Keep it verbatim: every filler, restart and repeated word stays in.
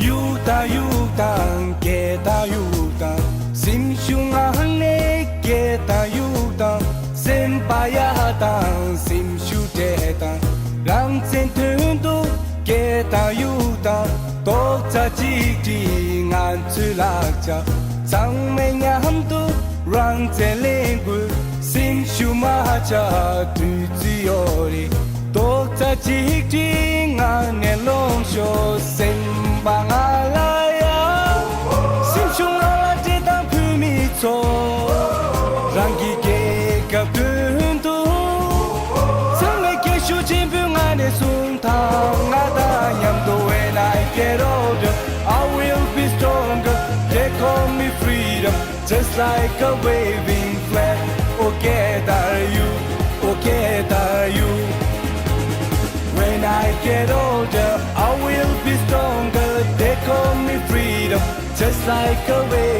གཡུག་དང་གཡུག་དང་སྐད་དང་གཡུག་དང་། སེམས་ཤུགས་ངང་ནས་སྐད་དང་གཡུག་དང་། སེམས་པ་ཡག་དང་སེམས་ཤུགས་སྤྲད་དང་། རང་བཙན་དོན་དུ་སྐད་དང་གཡུག་དང་། རྡོག་རྩ་གཅིག་སྒྲིལ་ང་ཚོའི་ལག་ཆ། ཚང་མས་མཉམ་དུ་རང་བཙན་ལེན་དགོས། སེམས་ཤུགས་མ་ཆག་དུས་ཚོད་ཡོད་རེད། རྡོག་རྩ་གཅིག་སྒྲིལ་ངང་ནས་ལོངས་ཤོག་སེམས་པ་ང་ལ་ཡ། སེམས་ཤུགས་ང་ལ་སྤྲད་དང་བོད་མི་ཚོ། རང་གི་རྒྱལ་ཁབ་དོན་དུ། ཚང་མས་སྐད་ཤུགས་ཆེན་པོའི་ངང་ནས་གསུང་དང་། ང་དང་མཉམ་དུ། When I get older, I will be stronger. They call me freedom, just like a waving flag. Oh, get are you? Oh, get are you? When I get older, I will be stronger. They call me freedom, just like a waving